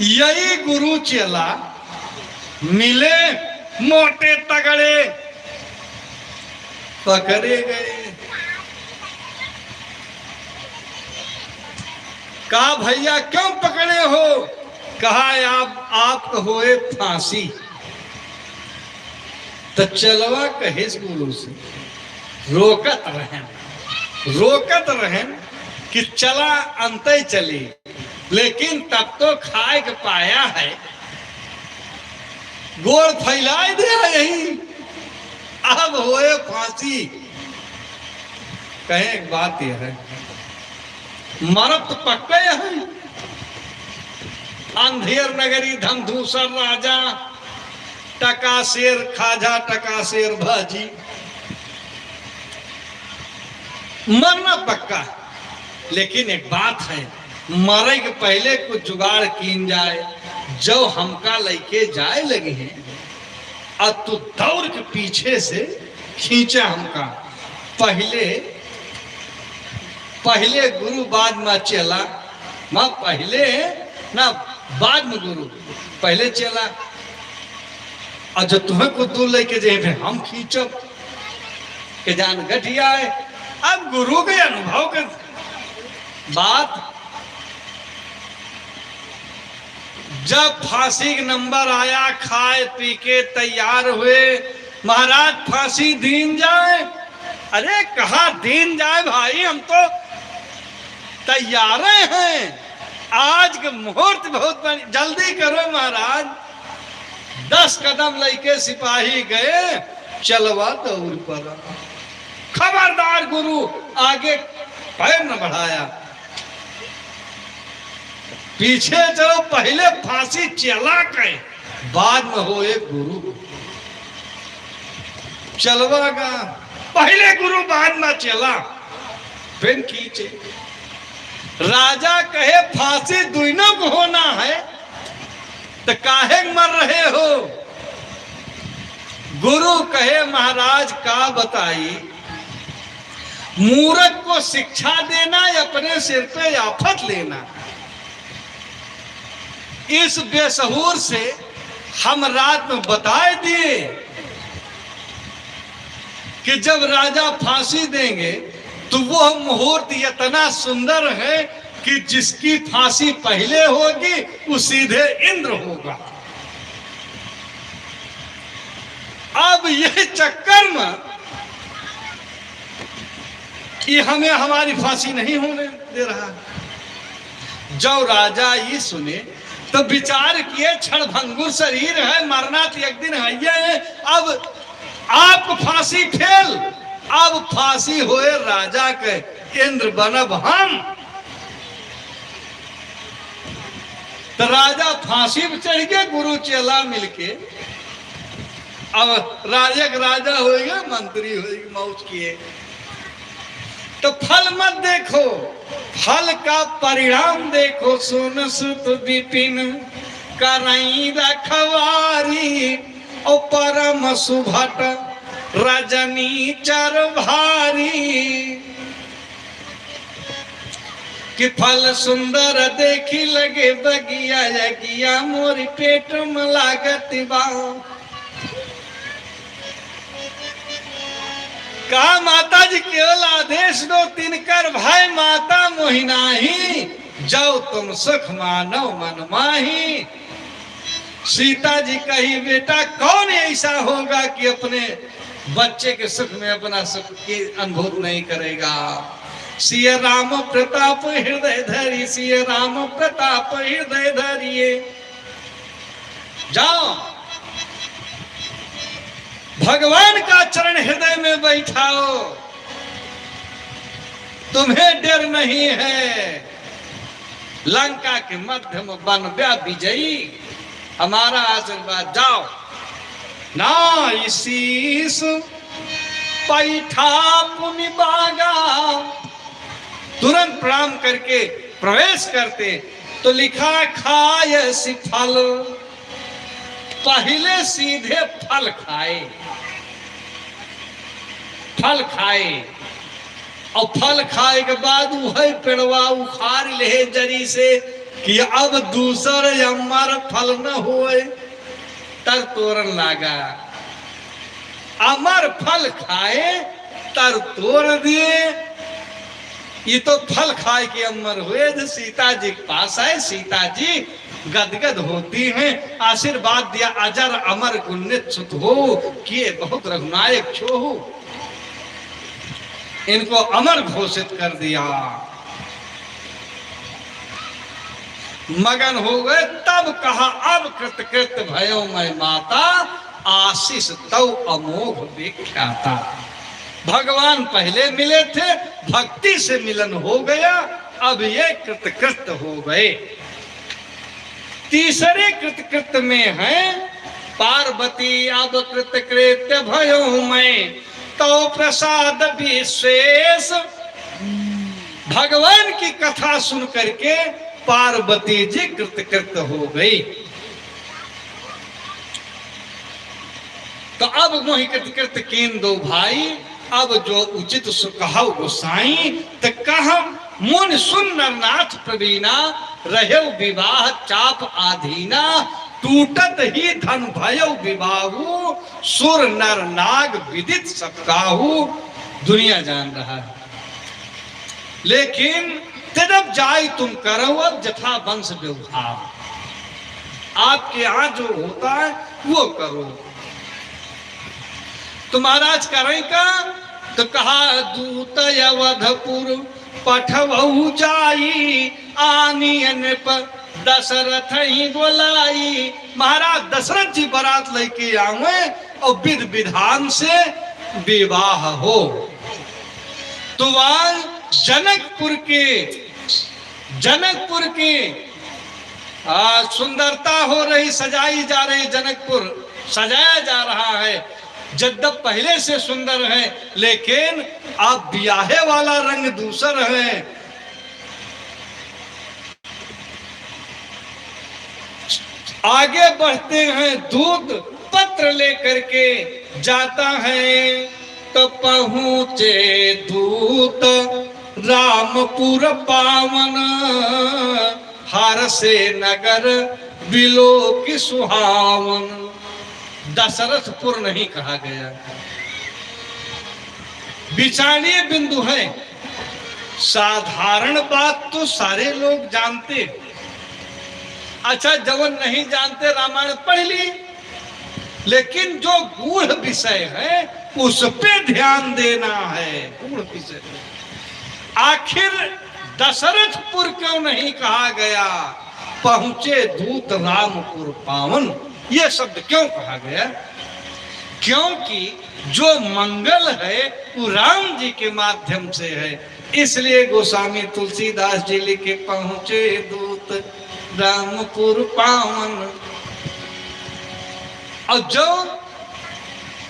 यही गुरु चेला मिले मोटे तगड़े, पकड़े गए। कहा, "भैया, क्यों पकड़े हो?" कहा, "आप, आपको होए फांसी।" त चेलवा कहेस गुरु से, रोकत रहेन, रोकत रहेन कि चला अंतै चली, लेकिन तब तो खाए के पाया है, गोड़ फैलाए दे यही, अब होए फांसी। कहे एक बात यह है, मरब तो पक्का यह है। अंधियर नगरी धमधूसर राजा, टका शेर खाजा, टका शेर भाजी, मरना पक्का। लेकिन एक बात है, मरे के पहले कुछ जुगाड़ कीन जाए। जो हमका लइके जाए लगे हैं, और तू दौड़ के पीछे से खींचा हमका। पहले, पहले गुरु, बाद में चेला। माँ, पहले ना, बाद में गुरु, पहले चेला। और जब तुम्हें कुछ दूर लेके जाए, फिर हम खींचब के जान गठिया है। अब गुरु के अनुभव के बात, जब फांसी के नंबर आया, खाए पी के तैयार हुए, "महाराज, फांसी दीन जाए?" "अरे, कहाँ दीन जाए भाई, हम तो तैयार हैं, आज के मुहूर्त बहुत बड़ी, जल्दी करो महाराज।" दस कदम लइके सिपाही गए, चेलवा दौड़ पड़ा। खबरदार गुरु, आगे पैर न बढ़ाया, पीछे चलो, पहले फांसी चेला के, बाद में होए गुरु। चेलवा का पहले गुरु, बाद में चेला, फिर खींचे। राजा कहे, "फांसी दुइनों को होना है, तो काहे मर रहे हो?" गुरु कहे, "महाराज, का बताई, मूरख को शिक्षा देना, अपने सिर पे आफत लेना।" इस बेसहूर से हम रात में बताए दिए कि जब राजा फांसी देंगे, तो वह मुहूर्त इतना सुंदर है कि जिसकी फांसी पहले होगी, वो सीधे इंद्र होगा। अब यह चक्कर में ये हमें हमारी फांसी नहीं होने दे रहा है। जब राजा ये सुने तो विचार किए, "क्षणभंगुर शरीर है, मरना तो एक दिन है ही है, अब आपको फांसी फेल, अब फांसी होए राजा के, इंद्र बनब हम।" तो राजा फांसी पे चढ़ के गुरु चेला मिलके, अब राजा के राजा होइगे, मंत्री होइगे, मौज किए। तो फल मत देखो, फल का परिणाम देखो। सुन सुत विपिन करई रखवारी, और परम सुभट रजनी चर भारी। कि फल सुंदर देखी लगे बगिया, अगिया मोरी पेट में लागत बा। कहा, "माता जी केवल आदेश दो, तिनकर भय माता मोहि नाही, जो तुम सुख मानो मन माही।" सीता जी कही, "बेटा, कौन ऐसा होगा कि अपने बच्चे के सुख में अपना सुख की अनुभूति नहीं करेगा?" सिय राम प्रताप हृदय धरी, सिय राम प्रताप हृदय धरिए। जाओ, भगवान का चरण हृदय में बैठाओ, तुम्हें डर नहीं है। लंका के मध्य में बन ब्या विजयी, हमारा आशीर्वाद। जाओ, नाई शीस पैठा पुनि बागा। तुरंत प्रणाम करके प्रवेश करते तो लिखा, खायसि फल, पहले सीधे फल खाए, फल खाए। और फल खाए के बाद उहै पेड़वा उखाड़ लेहे जरी से कि अब दूसर अमर फल न होए, तर तोरन लागा। अमर फल खाए, तर तोर दिए। ये तो फल खाए के अमर हुए, जो सीता जी के पास आए, सीता जी गदगद होती हैं, आशीर्वाद दिया, "अजर अमर गुणित सुत हो, किए बहुत रघुनायक छो हो।" इनको अमर घोषित कर दिया। मगन हो गए, तब कहा, "अब कृतकृत भयो मैं माता, आशीष तव अमोघ विख्याता।" भगवान पहले मिले थे, भक्ति से मिलन हो गया, अब ये कृतकृत हो गए। तीसरे कृतकृत में है, "पार्वती अब कृतकृत भयो मैं, तव प्रसाद विशेष।" भगवान की कथा सुन करके पार्वती जी कृतकृत हो गई। तो अब मोहि कृतकृत कीन दो भाई, अब जो उचित सो कहउ गोसाई, त कह मुनि सुन नरनाथ प्रवीना, रह्यो विवाह चाप आधीना, टूटत ही धन भयउ विवाहु, सुर नर नाग विदित सब काहू। दुनिया जान रहा है, लेकिन त्यजब जाइ तुम करउ अब जथा वंश व्यवहार। आपके यहाँ जो होता है वो करो। तो महाराज करें का? तो कहा, "दूत अवधपुर पठवहु जाई, आनि नृप दशरथ ही बोलाई।" महाराज दशरथ जी बारात लेके आवे और विध विधान से विवाह हो। तो वह जनकपुर के, जनकपुर के, आ, सुंदरता हो रही, सजाई जा रही, जनकपुर सजाया जा रहा है। जद्यप पहले से सुंदर है, लेकिन अब ब्याहे वाला रंग दूसर है। आगे बढ़ते हैं, दूत पत्र लेकर के जाता है, तो पहुँचे दूत रामपुर पावन, हरषे नगर बिलोकि सुहावन। दशरथपुर नहीं कहा गया। विचारणीय बिंदु है। साधारण बात तो सारे लोग जानते। अच्छा, जवन नहीं जानते, रामायण पढ़ ली, लेकिन जो गूढ़ विषय है, उस पे ध्यान देना है। गूढ़ विषय पे। आखिर दशरथपुर क्यों नहीं कहा गया, पहुंचे दूत रामपुर पावन, ये शब्द क्यों कहा गया? क्योंकि जो मंगल है, वो राम जी के माध्यम से है। इसलिए गोस्वामी तुलसीदास जी लिखे, "पहुँचे दूत रामपुर पावन।" और जो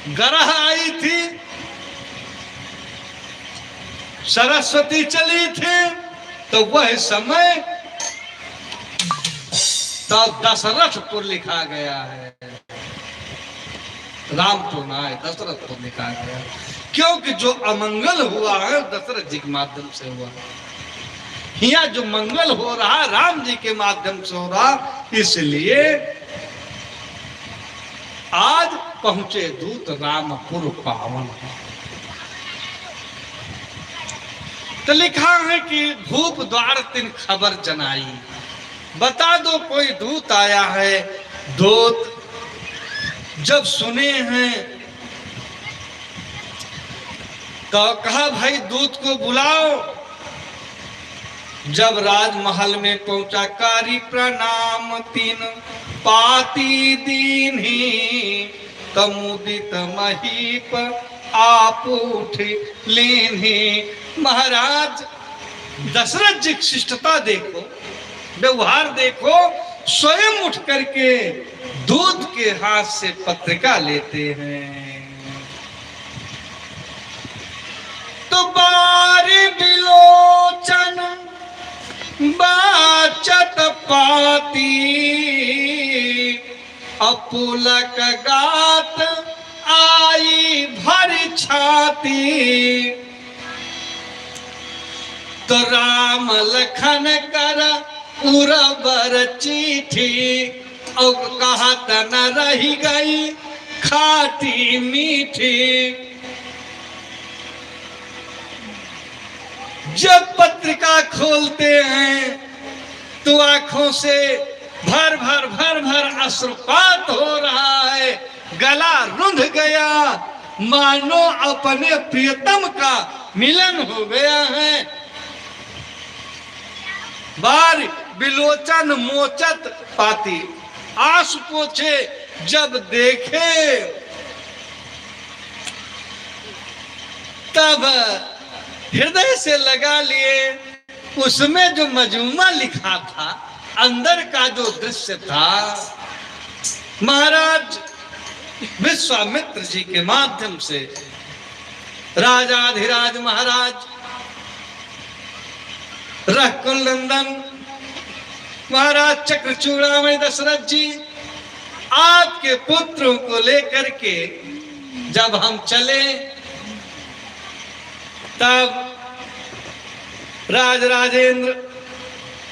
गरह आई थी, सरस्वती चली थी, तो वह समय तो दशरथपुर लिखा गया है, रामपुर ना है, दशरथपुर लिखा गया, क्योंकि जो अमंगल हुआ है, दशरथ जी के माध्यम से हुआ। हिया जो मंगल हो रहा, राम जी के माध्यम से हो रहा, इसलिए आज पहुंचे दूत रामपुर पावन। तो लिखा है कि भूप द्वार तिन खबर जनाई, बता दो कोई दूत आया है। दूत जब सुने हैं तो कहा, भाई दूत को बुलाओ। जब राजमहल में पहुंचा, कारी प्रणाम तिन पाती दीन्ही, त मुदित महीप आप उठ लीन्ही। महाराज दशरथ जी की शिष्टता देखो, व्यवहार देखो, स्वयं उठ करके दूत के हाथ से पत्रिका लेते हैं। तो बारी बिलोचन बाचत पाती, अपुलक गात आई भरि छाती। तो राम लखन कर उरबर चीठी, और कहत न रहि गई खाटी मीठी। जब पत्रिका खोलते हैं तो आंखों से भर भर भर भर अश्रुपात हो रहा है, गला रुंध गया, मानो अपने प्रियतम का मिलन हो गया है। बार विलोचन मोचत पाती, आंस पोछे जब देखे, तब हृदय से लगा लिए। उसमें जो मजमूआ लिखा था, अंदर का जो दृश्य था, महाराज विश्वामित्र जी के माध्यम से राजाधिराज महाराज रघुकुल नंदन महाराज चक्रचूड़ामणि दशरथ जी, आपके पुत्रों को लेकर के जब हम चले, तब राज राजेंद्र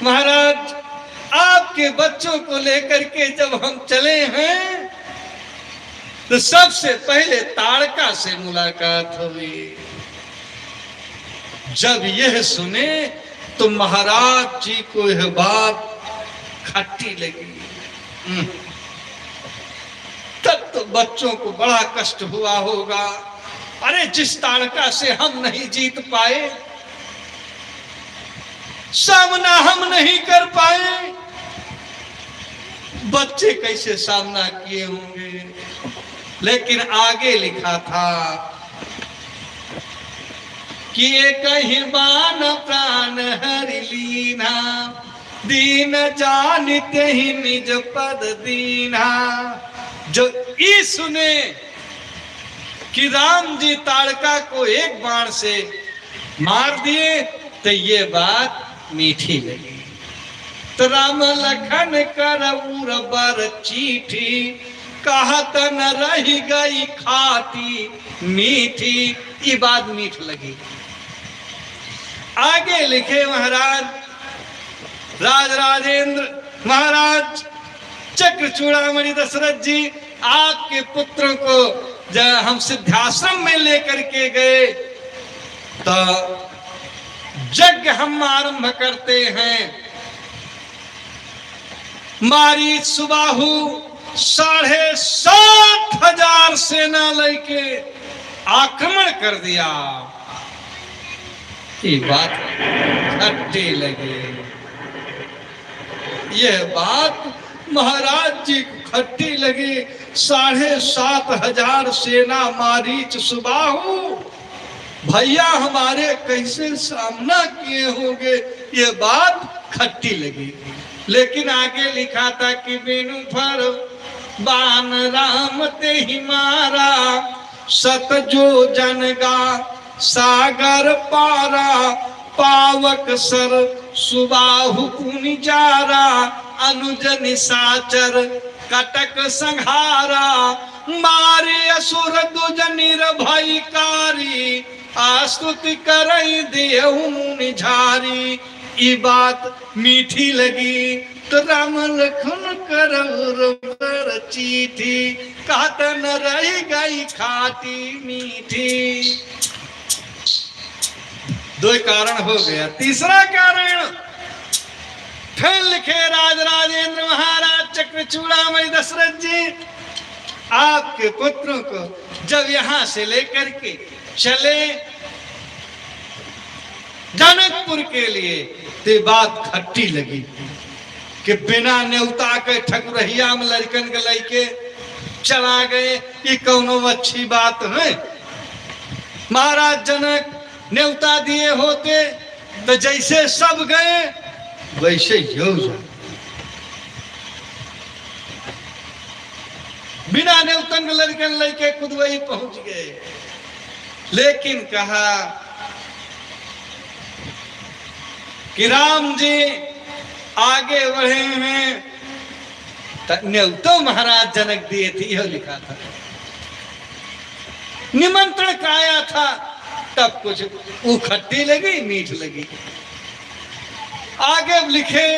महाराज, आपके बच्चों को लेकर के जब हम चले हैं, तो सबसे पहले ताड़का से मुलाकात हुई। जब यह सुने, तो महाराज जी को यह बात खट्टी लगी। हम्म। तब तो बच्चों को बड़ा कष्ट हुआ होगा। अरे, जिस ताड़का से हम नहीं जीत पाए, सामना हम नहीं कर पाए, बच्चे कैसे सामना किए होंगे। लेकिन आगे लिखा था कि "एकहि बान प्रान हरि लीन्हा, दीन जानितेहि निज पद दीन्हा।" जो ई सुने कि राम जी ताड़का को एक बाण से मार दिए, तो ये बात मीठी लगी। तो राम लखन कर उर बर चीठी, कहत न रहि गई खाटी मीठी, ई बात मीठ लगी। आगे लिखे महाराज, राज राजेंद्र महाराज, चक्र चूड़ामणि दशरथ जी, आपके पुत्रों को जब हम सिद्धाश्रम में लेकर के गए, तो यज्ञ हम आरंभ करते हैं। मारीच सुबाहु साढ़े सात हजार सेना लेके आक्रमण कर दिया। ये बात खट्टी लगी। यह बात महाराज जी को खट्टी लगी। साढ़े सात हजार सेना मारीच सुबाहु, भैया हमारे कैसे सामना किए होंगे, ये बात खट्टी लगी। लेकिन आगे लिखा था कि बिनु फर बान राम तेहि मारा, सत जो जन गा सागर पारा, पावक सर सुबाहु पुनि जारा, अनुज निसाचर कटक संहारा, मारे असुर दुज निर्भयकारी, आस्तुति करइ देहु मुनि झारी। ई बात मीठी लगी तो राम लखन करउर बर चीठी, कहत न रहि गई खाटी मीठी। दो कारण हो गया। तीसरा कारण फिर लिखे राज राजेंद्र महाराज चक्र चूड़ामणि दशरथ जी, आपके पुत्रों को जब यहाँ से लेकर के चले जनकपुर के लिए, तो ये बात खट्टी लगी कि बिना नेवता के ठकुरहिया में लड़कन के लइके चला गए, ये कौनो अच्छी बात है? महाराज जनक नेवता दिए होते तो जैसे सब गए वैसे यो जाए। बिना नेवतन के लड़कन लइके खुद वही पहुंच गए। लेकिन कहा कि राम जी आगे बढ़े हैं, त नेवतो महाराज जनक दिए थे, यह लिखा था। निमंत्रण काया था, तब कुछ ऊ खट्टी लगी, मीठ लगी। आगे लिखे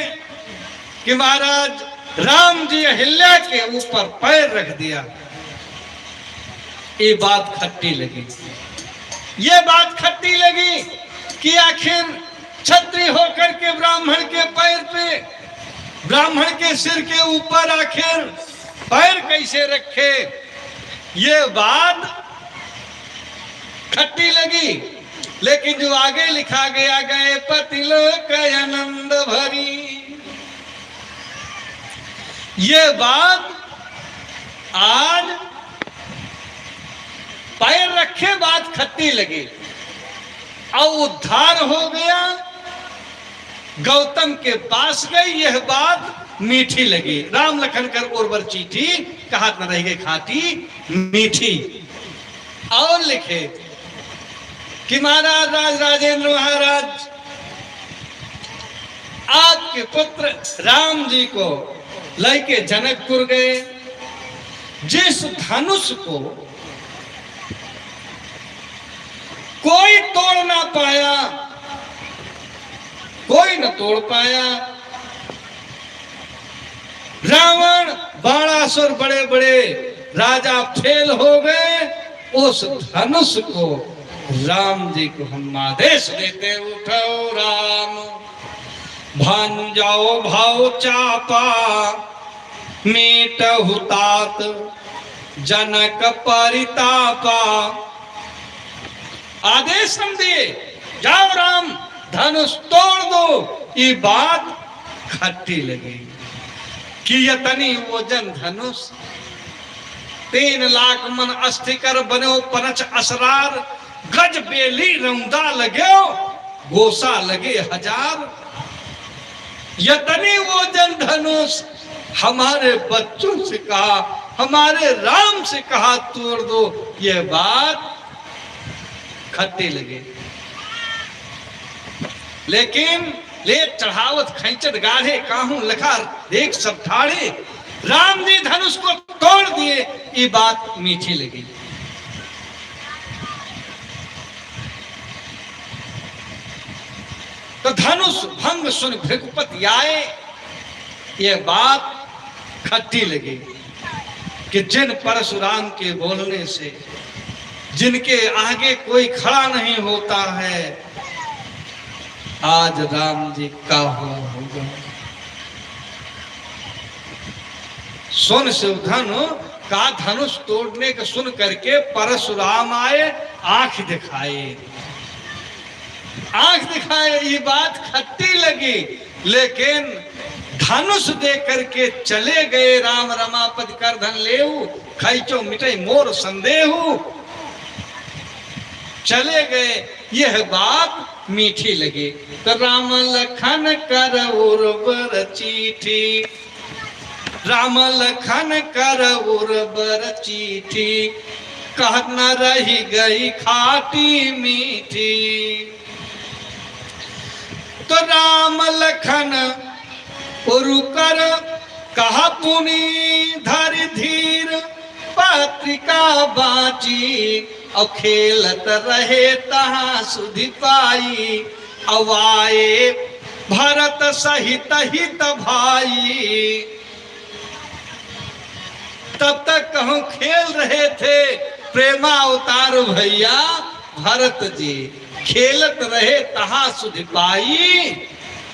कि महाराज राम जी अहिल्या के ऊपर पैर रख दिया। ये बात खट्टी लगी, ये बात खट्टी लगी। कि आखिर छत्री होकर के ब्राह्मण के पैर पे, ब्राह्मण के सिर के ऊपर आखिर पैर कैसे रखे, ये बात खट्टी लगी। लेकिन जो आगे लिखा गया, "गए पति लोक आनंद भरी", ये बात आज पैर रखे बात खट्टी लगी। और उद्धार हो गया, गौतम के पास गई, यह बात मीठी लगी। राम लखन कर उर्वर चीठी, कहत न रहि गई खाटी मीठी। और लिखे कि महाराज, राज राजेंद्र महाराज, आपके पुत्र राम जी को लेके जनकपुर गए, जिस धनुष को कोई तोड़ ना पाया, कोई न तोड़ पाया। रावण, बाणासुर, बड़े बड़े राजा फेल हो गए। उस धनुष को राम जी को हम आदेश देते, उठो राम, भंजो भव चापा, मेटहु तात जनक परितापा। आदेश हम दिए, जाओ राम, धनुष तोड़ दो। ये बात खट्टी लगी कि यतनी वजन धनुष, तीन लाख मन अस्थि कर बनो पनच असरार, गज बेली रौंदा लगे, गोसा लगे हजार। यतनी वजन धनुष हमारे बच्चों से कहा, हमारे राम से कहा, तोड़ दो, ये बात खट्टी लगे। लेकिन ले चढ़ावत खैंचत गाढ़े, काहू लखा देख सब ठाढ़े, राम जी धनुष को तोड़ दिए, ये बात मीठी लगी। तो धनुष भंग सुन भृगुपति आए, ये बात खट्टी लगी कि जिन परशुराम के बोलने से जिनके आगे कोई खड़ा नहीं होता है, आज राम जी का हुआ होगा। सुन शिवधन का धनुष तोड़ने का सुन करके परशुराम आए, आँख दिखाए, आँख दिखाए। ये बात खट्टी लगी, लेकिन धनुष दे करके चले गए। राम रमापति करधन लेऊ, खैचो मिटै मोर संदेहू। चले गए, यह बात मीठी लगी। तो राम लखन कर उर्वर चीठी, राम लखन कर उर्वर चीठी, कहत न रहि गई खाटी मीठी। तो राम लखन उरुकर कहा पुनि धरि धीर, पत्रिका बाँची, अउ खेलत रहे तहाँ सुधि पाई, अउ आए भरत सहित हित भाई। तब तक कहूँ खेल रहे थे प्रेमावतार भैया भरत जी, खेलत रहे तहाँ सुधि पाई,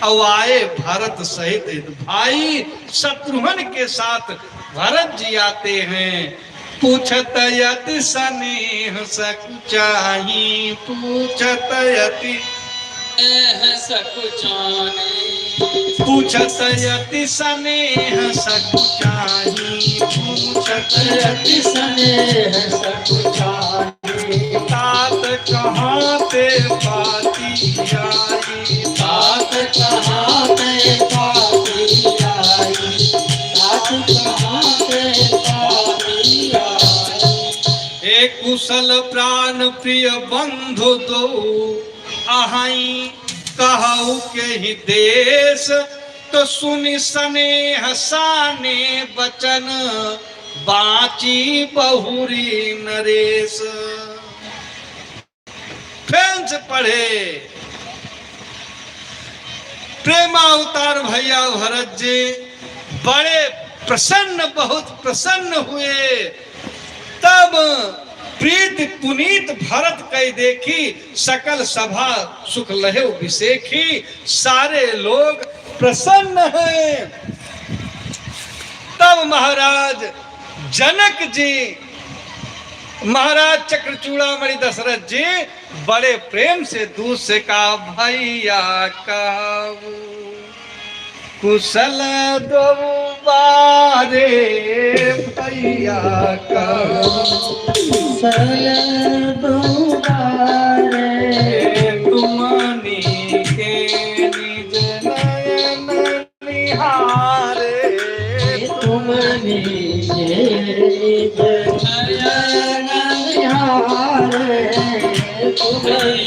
अउ आए भरत सहित हित भाई। शत्रुघ्न के साथ भरत जी आते हैं। पूछत अति सनेह सकुचाही, पूछत अति एह सकुचानी। पूछत अति सनेह सकुचाही, पूछत अति सनेह सकुचाही। तात कहाँ ते पाती आई, तात कहाँ ते पाती आई, तात कहाँ ते पाती आई। ए कुशल प्राण प्रिय बंधु दो, अहई कहउ केहि देश, तो सुनि सनेह साने बचन, बाँची बहुरी नरेश। फिर से पढ़े, प्रेमावतार भैया भरत जी बड़े प्रसन्न, बहुत प्रसन्न हुए। तब प्रीति पुनीत भरत कइ देखी, सकल सभा सुख लह्यो बिसेखी, सारे लोग प्रसन्न हैं। तब महाराज जनक जी, महाराज चक्रचूड़ामणि दशरथ जी बड़े प्रेम से दूत से कहा, भैया कहा कुशल दो बारे, भैया कहा कुशल दो बारे, तुमनी के निज नयन निहारे, तुमनी के निज नयन निहारे, तुमनी